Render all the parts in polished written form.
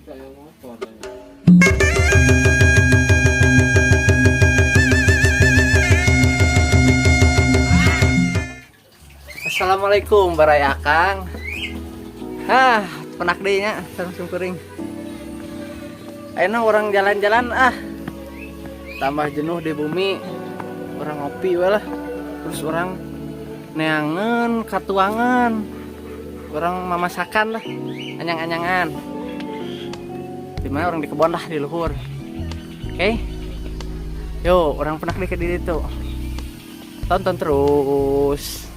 Kita yang motor. Assalamualaikum baraya Akang. Hah, penak deui nya sareng sungkuring. Ayeuna urang jalan-jalan ah. Tambah jenuh di bumi. Urang ngopi we lah. Terus urang neangan katuangan. Urang mamasakan lah, anyang-anyangan. Di mana urang di kebon lah di luhur. Oke. Yo, urang penak deui ke ditu. Tonton terus.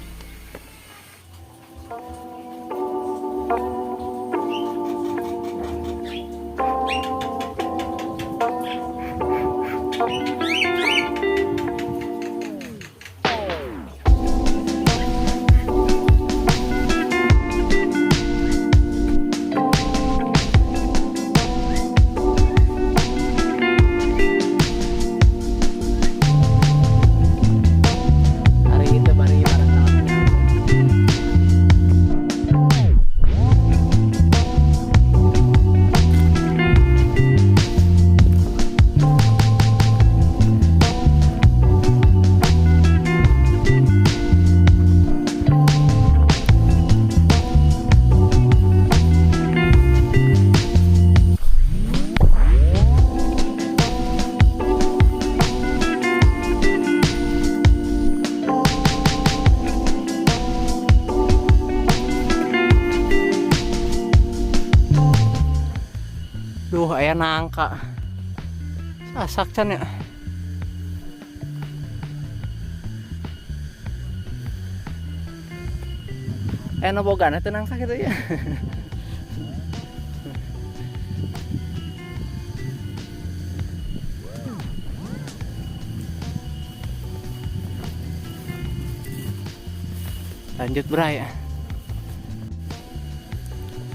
Hari itu bari bareng. Duh, aya nangka. Sasak can ya. Nu bogana teu nangka gitu ya. Lanjut bray ya.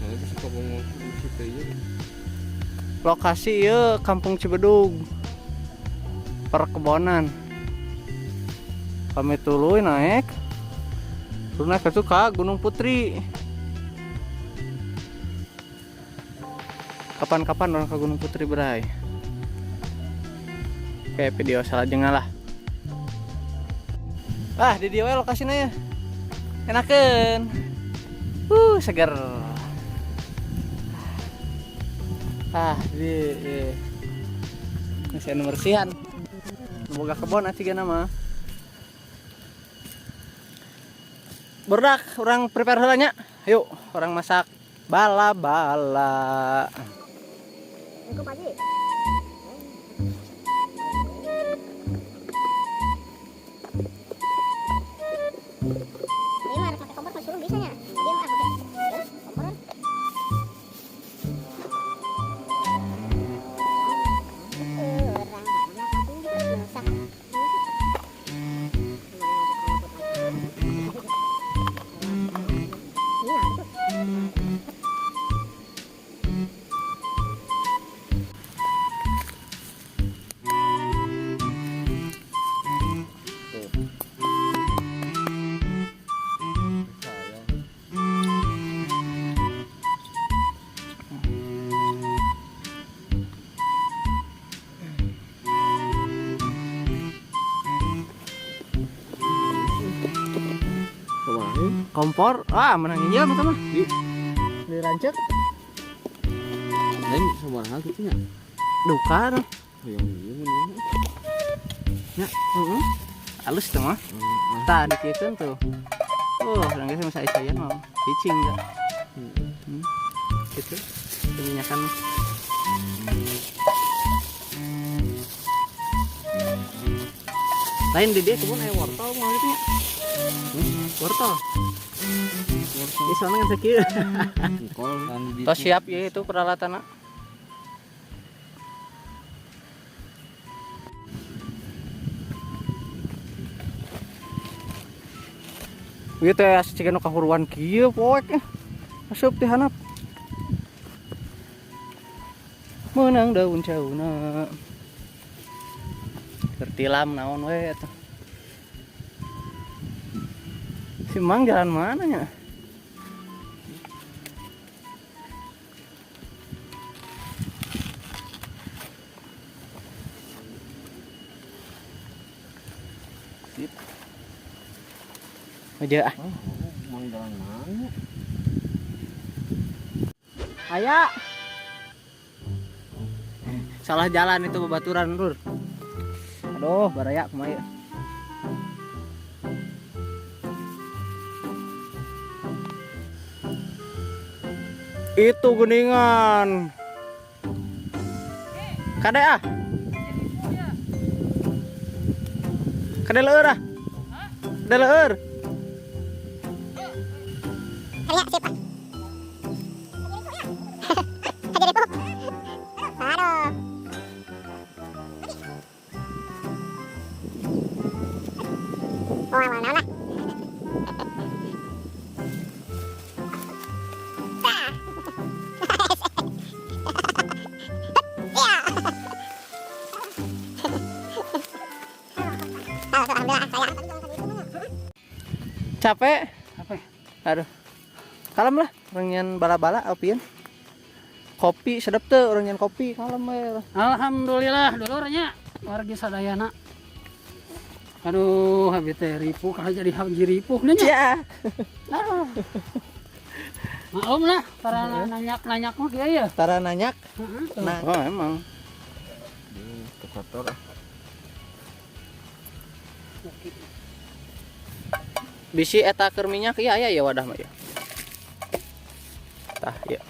Saya suka ngomong situ ya. Lokasi ya Kampung Cibedug, perkebonan. Kami tuluy naik, terus naik ke Gunung Putri. Kapan-kapan orang ke Gunung Putri bray. Kayak video salajengna lah. Ah, di dieu we lokasina ya. Enakeun. Seger. Ah, di masih anu bersihan. Boga kebon atuh mah. Berdak, urang prepare heula nya. Yuk, urang masak bala-bala. Assalamualaikum Pak Haji. Ini mah harus pakai kompor kalau suruh bisa nya. Dia mah pakai ya, komporan. Orang masak. Iya, betul. Tuh. Saya. Kumaha? Kompor, ah menang ieu mah mah. Di rancak. Lain sabaraha kitu nya? Duka tuh. Hoyong ieu mun ieu. Ya, heeh. Halus tuh mah. Tah dikiekeun tuh. Urang geus masa saya mah cicing enggak. Gitu. Minyakan. Lain di dia kebun aya wortel mah gitu nya. Wortel. Di sana kan sakieu. Engkol kan di Tos siap ya itu peralatan. Ieu teh asa ciga nu kahuruan kieu poek. Asup ti handap. Meunang daun cauna. Keur tilam naon we eta. Si Mang jalan mana nya? Sip. Aja ah. Oh, mau jalan mana? Aya. Salah jalan itu babaturan, Lur. Aduh, baraya kumaha ieu. Itu geningan. Kade ah. Kade leur ah. Kade leur. Kalinya sip ah. Aja deh. Aduh. Oh, mana lah. Capek? Capek. Aduh. Kalem lah, urang nyian bala-bala opieun. Kopi sedep teu urang nyian kopi kalem we. Alhamdulillah dulurnya wargi sadayana. Aduh, habis teh ripuh kalau jadi haji ripuh nya. Ya. Aduh. Maklum lah, para nanyak-nanyak mah kieu ya. Tara nanyak. Heeh. Nah, oh emang. Kotor ah. Bisi eta keur minyak ieu aya ya wadah mah ya. Tah ieu.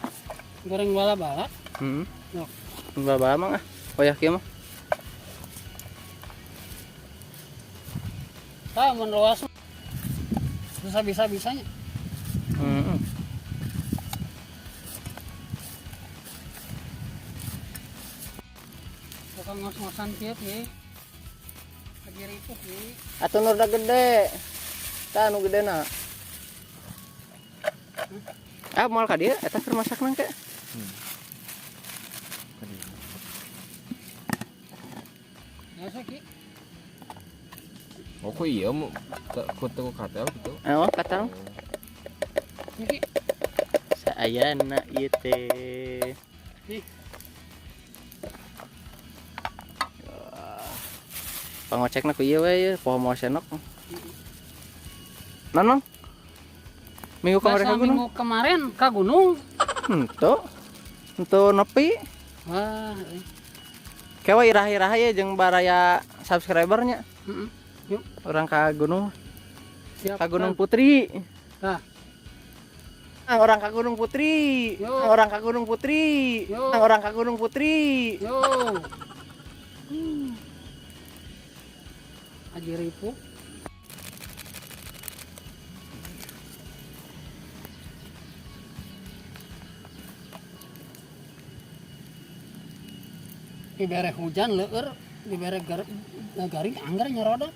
Goreng bala-bala. Heeh. Yok. Bala-bala mah ah. Wayah kieu mah. Tah mun luas susah bisa-bisanya. Heeh. Bukan ngos-ngosan kieu kieu. Lagi ripuh kieu. Atuh nu rada gede. Tah nu gedena. Ah moal ka dieu eta keur masak nangke. Ya ki. Oh, kok iya mau ku katel gitu. Oh, katel. Ki. Saayana ieu teh. Nih. Pangocekna ku ieu we ieu poho moal senok. Non, Mang? Minggu kemarin ke gunung? Minggu kemarin ke gunung. Henteu. Henteu nepi. Wah. Kewa irah-irah ya jeung baraya subscribernya. Heeh. Yuk. Orang ke gunung. Siap. Ke Gunung Putri. Tah. Orang ke Gunung Putri. Yo. Orang ke Gunung Putri. Yo. Orang ke Gunung Putri. Yo. Haji Ripu. Dibere hujan leur, dibere garing anggar nyaroda.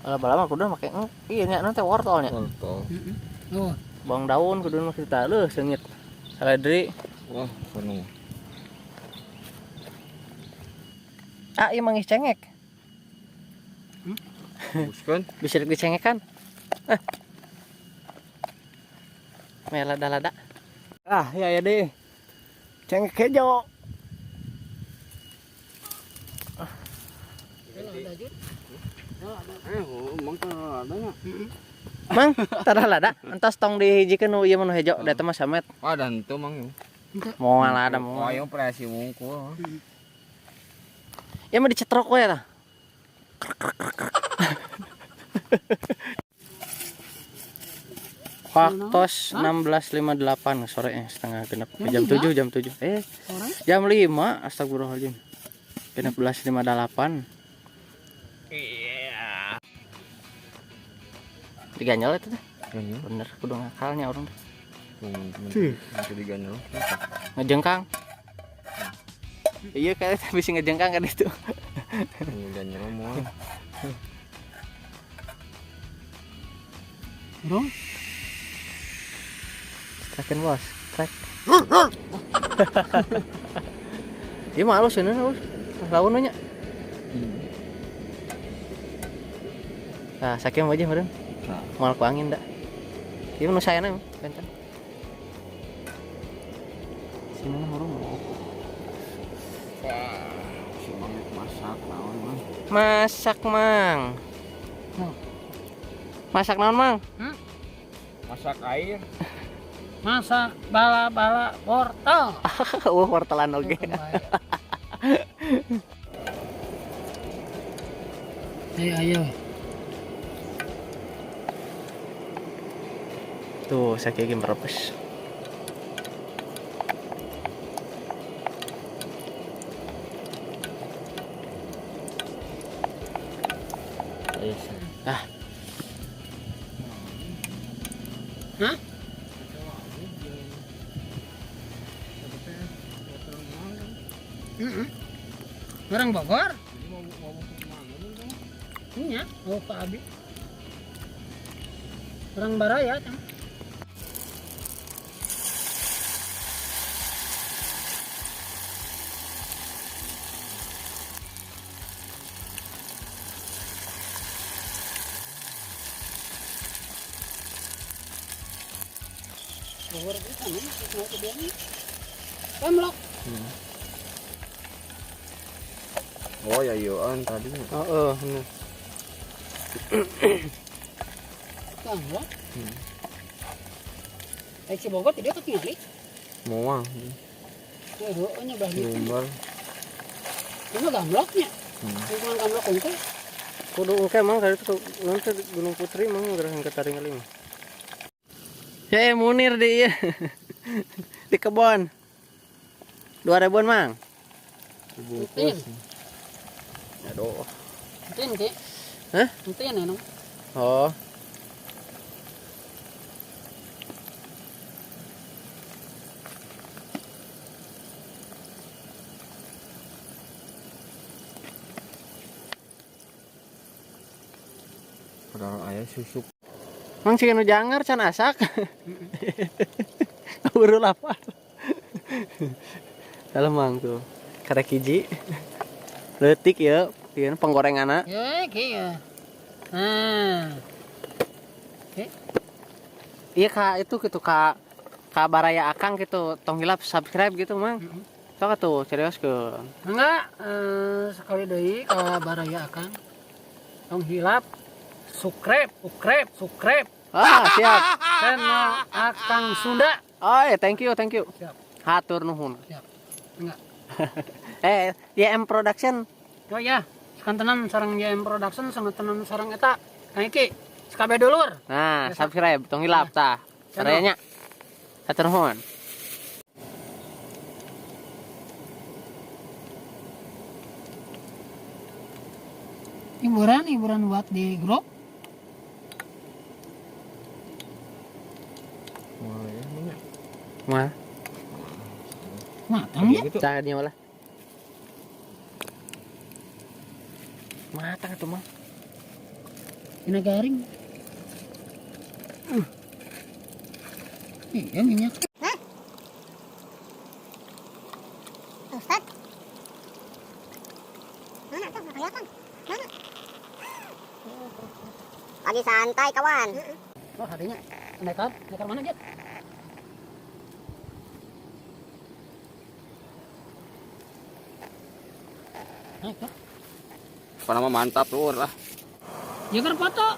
Lama-lama kudu make iya nya nanti wortelnya. Wortel. Heeh. Oh, bawang daun kudu mah kita leuh seungit. Seledri. Wah, penuh. Ah, ieu manggih cengek. Buskan. Bisa dicengekan. Eh. Lada-lada. Ah, ya ya deh. Cengek hejo. Mang, tara lada. Entos tong dihijikeun nu ieu mah nu hejo, da teh mah samet. Ah, dan henteu mang. Moal ada moal. Oh, yang presi wungkul. Ya mah dicetrok we tah. Waktos 16.58 sore setengah genep. Jam 7, jam 7. Jam 5, astagfirullahaladzim. 16.58. Iya. Diganyol itu teh. Ganyol. Bener, kudu ngakalnya orang teh. Tuh, diganyol. Ngejengkang. Iya kayaknya bisa ngejengkang kan itu. Ngeganyol moal. Bro. Tracken bos, track. Iya mah halus ini halus. Lawan nya. Nah, sakieu mah aja meureun. Moal ku angin da. Ieu nu sayana benten. Sini mah hurung. Si Mang masak naon Mang? Masak, Mang. Masak naon, Mang? Masak air. Masak bala-bala wortel. Wah, wortelan oge. Ayo, ayo. Tuh, sakieu merebes. Ah. Hah? Orang Bogor? Iya, oh Pak Abi. Orang Baraya, kan? Bogor itu kan, mau ke dia nih. Pemlok. Oh ya yoan tadi. Heeh, bener. Pemlok. Eh, si Bogor tidak ketinggalan. Moal. Oh, nya bah gitu. Lumbar. Ini gamloknya. Bukan gamlok unggul. Kudu engke mang kali itu nanti Gunung Putri mang geura ke taring mah. Ya Munir di ieu. Di kebon. 2000-an mang. Dibungkus. Aduh. Entin, Ki. Hah? Entin ya, Nong. Oh. Padahal aya susuk. Mang sih nu jangar can asak. Kaburu lapar. Dalam mang tuh. Karek hiji. Leutik ya, ieu penggorenganna. Ya, Ki ya. Nah. Ki. Iya kak itu gitu kak kak Baraya Akang gitu, tong hilap subscribe gitu mang. Sok atuh serius ke. Enggak, sekali deui ka Baraya Akang. Tong hilap subscribe, subscribe, subscribe. Ah, siap. Channel Akang Sunda. Oh, ya, thank you, thank you. Siap. Hatur nuhun. Siap. Enggak. YM Production. Oh ya, sekantenan sareng YM Production, sekantenan sareng eta Kang Iki. Sekabe dulur. Nah, Biasa. Subscribe tong hilap tah. Barayanya. Hatur nuhun. Hiburan, hiburan buat di grup. Moal ya, mana? Mah, Matang ya. Gitu. cah dia malah. Matang tuh mang. Ini garing. Iya minyak. Hah? Ustad? Mana tuh? Nggak kelihatan. Mana? Lagi santai kawan. Oh harinya nekat, nekat mana Jet? Naik tuh. Apa nama mantap lur lah. Jagar foto.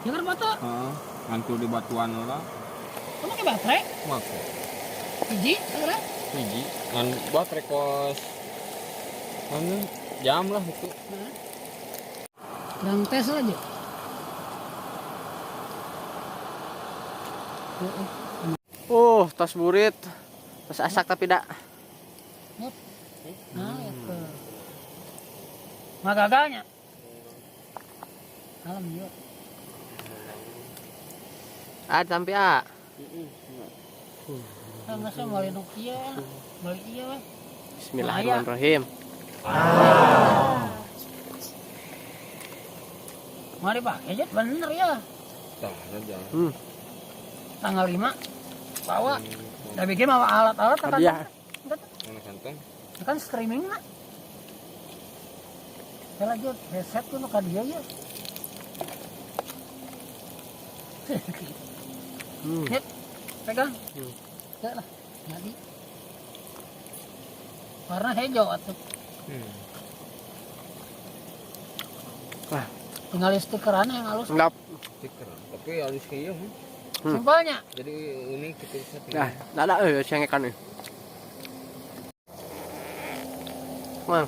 Jagar foto. Heeh. Ngantul di batuan lah. Kamu pakai baterai? Make. Hiji, segera. Hiji. Ngan baterai kos. Anu jam lah itu. Kurang tes aja. Tos burit. Tos asak tapi dak. Nah, itu. Mah gagalnya. Alam yuk. Ah, sampai ah. Masa balik Nokia, balik iya. Bismillahirrahmanirrahim. Mau dipakai aja, bener ya. Tah, aja. Tanggal 5 bawa. Udah bikin bawa alat-alat kan. Hadiah. Mana kantong? Kan streaming lah. Saya lanjut headset tuh nu ka dia ya. Yep, pegang. Ya lah, jadi. Warna hijau atuh. Wah. Tinggal stikeran yang halus. Enggak. Stiker. Tapi halus kieu mah. Simpelnya. Jadi unik gitu bisa Nah, ada euy cengekan euy. Mang,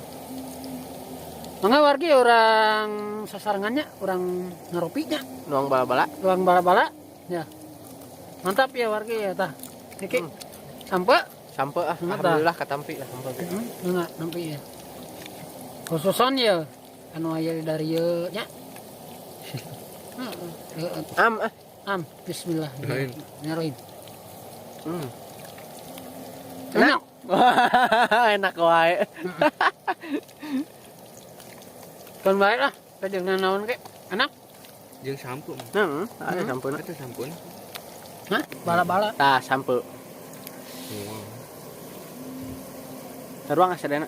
Mangga wargi orang sasarengannya, orang ngaropinya, nuang bala-bala. ruang bala-bala. Ya. Mantap ya wargi ya tah. Niki. Sampai Sampe ah, Mantap. alhamdulillah katampi lah sampe. Enggak, nampi ya. Khususon ya, anu aya dari ieu nya. Heeh. Am ah. Am, bismillah. Bismillahirrahmanirrahim. Bismillahirrahmanirrahim. Enak. Enak. Enak wae. Kan baik lah, pejangan naon ke. Enak. Jeung sampo mah. Heeh, ada sampeuna. Eta sampuna. Hah? Bala-bala. Tah sampe. Wow. Taruang asadana.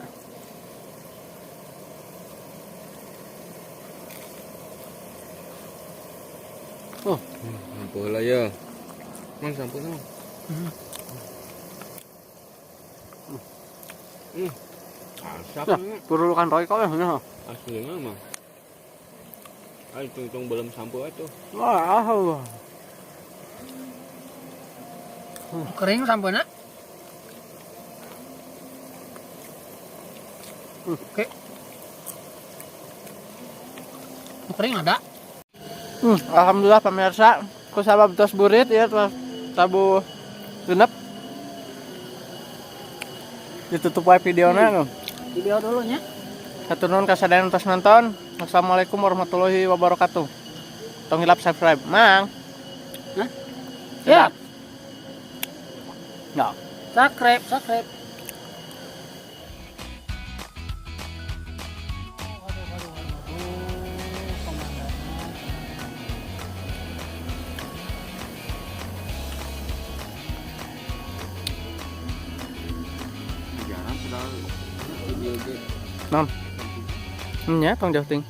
Oh, Sampo lah ya. Mang sampo mah. Asap Nah, purulukan roy kok ya. Aslinya mah. Ayo tungtung belum sampo itu. Wah, Allah. Kering sampeuna. Oke. Kering ada. Alhamdulillah pemirsa, ku sabab tos burit ya tos tabuh genep. Ditutup wae videona nu. Video dulu nya. Hatur nuhun ka sadayana tos nonton. Wassalamualaikum warahmatullahi wabarakatuh. Tong hilap subscribe, Mang. Hah? Ya. Ya. Subscribe, subscribe. Jarang sudah video ge. Non. Nya tong jauh ting.